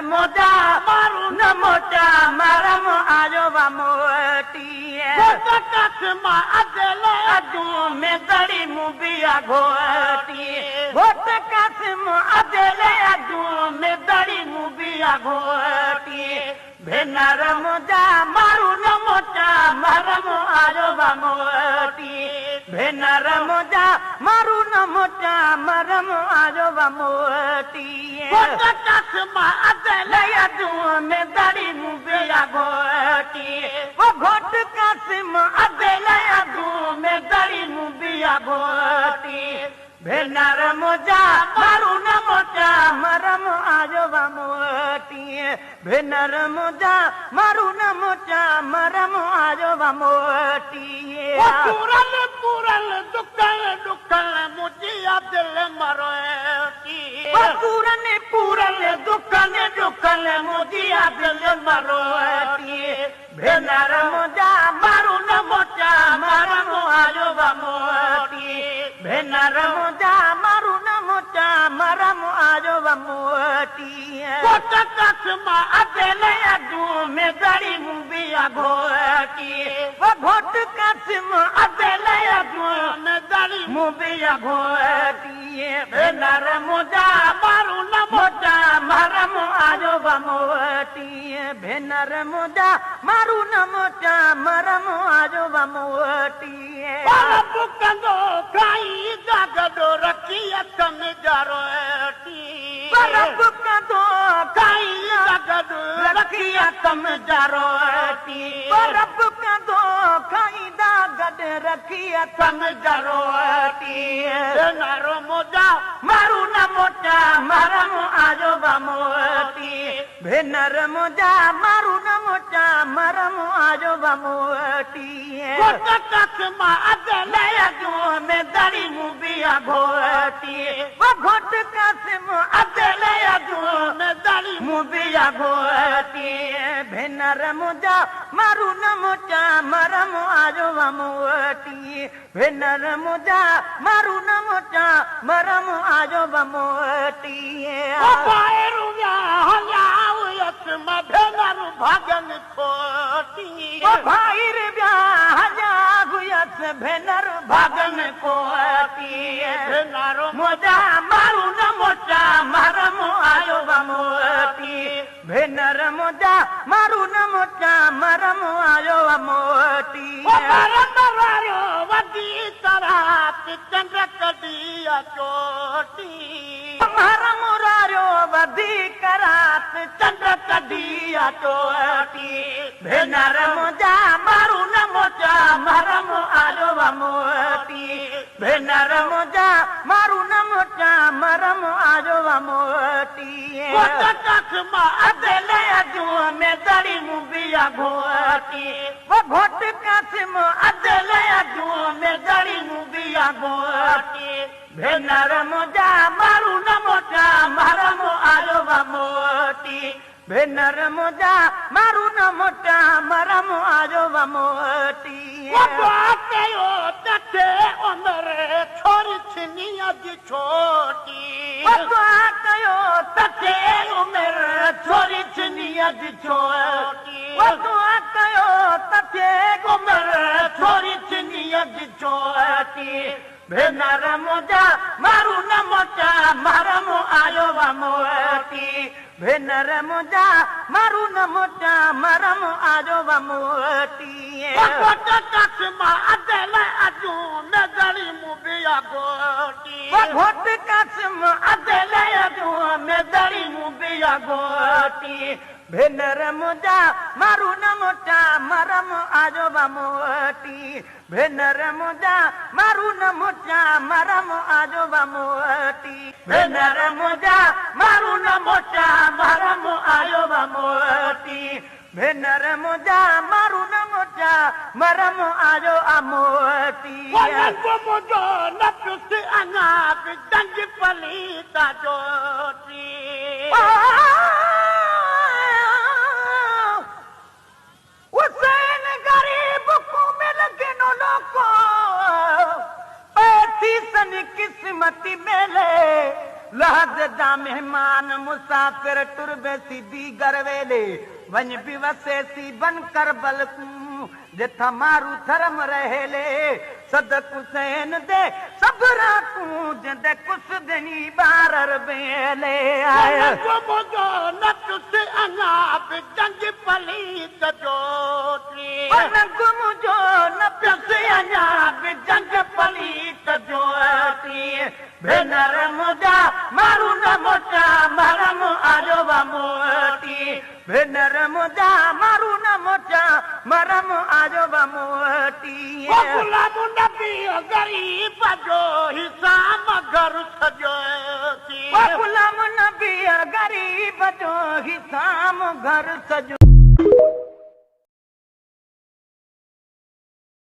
मुंहिंजा मारू न मोटा मरम आयो वा मोटी में दड़ी मुबिया घोटी घोट कासिम अदले अदू में दड़ी मुबिया घोटी भेनर मुंहिंजा मारू न मोटा मरम आयो वा मोटी भेनर मुंहिंजा मारू न मोटा मरम आयो वा मोटी में दड़ी मुबिया घोटी वो घोट कासिम अदले अदू में दड़ी मुबिया घोटी भेनर मुंहिंजा मारू न मोटा मरम आयो वा मोटी भेनर मुंहिंजा मारू न मोटा मरम आयो वा मोटी पूरल पूरल दुखल दुखल मुंहिंजी दिल मरोटी पूरन पूरल दुखल दुखल मुंहिंजी दिल मरोटी भेनर मुंहिंजा मारू न मोटा मरम आयो वा मोटी भेनर मुंहिंजा मारू न मोटा मरम आयो वा मोटी अदू में दड़ी मुबिया घोटी वो घोट कासिम अदले अदू में दड़ी मुबिया घोटी भेनर मुंहिंजा मारू न मोटा मरम आयो वा मोटी भेनर मुंहिंजा मारू न मोटा मरम आयो वा मोटी परब कंदो खाई जागडो रखी अथ में जारोटी परब कंदो खाई जागडो रखी अथ में जारोटी परब कंदो खाई दागड रखी अथ में जारोटी भेनर मुंहिंजा मारू न मोटा मरम आयो वा मोटी भेनर मुंहिंजा मारू न मोटा मरम आयो वा मोटी में दड़ी मुबिया घोटी वो घोट कासिम अदले अदू में दड़ी मुबिया घोटी भेनर मुंहिंजा मारू न मोटा मरम आयो वा मोटी भेनर मुंहिंजा मारू न मोटा मरम आयो वा मोटी भागन खोटी भाईर ब्याह हुयस भेनर भागन कोटी भेनर मुंहिंजा मारू न मोटा मरम आयो वा मोटी भेनर मुंहिंजा मारू न मोटा मरम आयो वा मोटी वधी तरात चंड कढी चोटी मरम रारो वधी करात चंड कढी चोटी भेनर मुंहिंजा मारू न मोटा मरम आयो वा मोटी भेनर मुंहिंजा मारू न मोटा मरम आयो वा मोटी अदले अदू में दड़ी मुबिया घोटी वो घोट कासिम अदले अदू में दड़ी मुबिया घोटी भेनर मुंहिंजा मारू न मोटा मरम आयो वा मोटी भेनर मुंहिंजा मारू न मोटा मरम आयो वा मोटी छोरी छिनी अॼु छोटी कयो तथे उमिर छोरी छिनी अॼु छोटी कयो तथे उमिर छोरी छिनी अॼु छोटी भेनर मुंहिंजा मारू न मोटा मरम आयो वा मोटी भेनर मुंहिंजा मारू न मोटा मरम आयो वा मोटी घोट कासिम अदले अदू में दड़ी मुबिया घोटी भेनर मुंहिंजा मारू न मोटा मरम आयो वा मोटी भेनर मुंहिंजा मारू न मोटा मरम आयो वा मोटी भेनर मुंहिंजा मारू न मोटा मरम आयो वा मोटी भेनर मुंहिंजा मारू न मोटा मरम आयो आ मोटी मुंहिंजो न पियुसि अञा बि दंग पलीता चोटी हुसैन गरीब को मिल गिनो लोको पैथी सन किस्मत मेले लहज मेहमान मुसाफिर टुरबे सी दीगर वेले वञ बि वसे सी बन करबल कू जिथा मारू थरम रहेले सदक हुसैन दे सबरा कू जंदे कुस दनी बारर बेले आए मुंहिंजो न पियुसि अञा बि जंग पलीत जो रंग मुंहिंजो न पियुसि अञा बि जंग पलीत जो भेनर मुंहिंजा मारू न मोटा मरम आयो मोटी भेनर मुंहिंजा मारू न मोटा मरम आयो मोटी गुलाम नबी गरीब जो हिसाम घर सॼो गुलाम नबी गरीब जो हिसाम घर सॼो।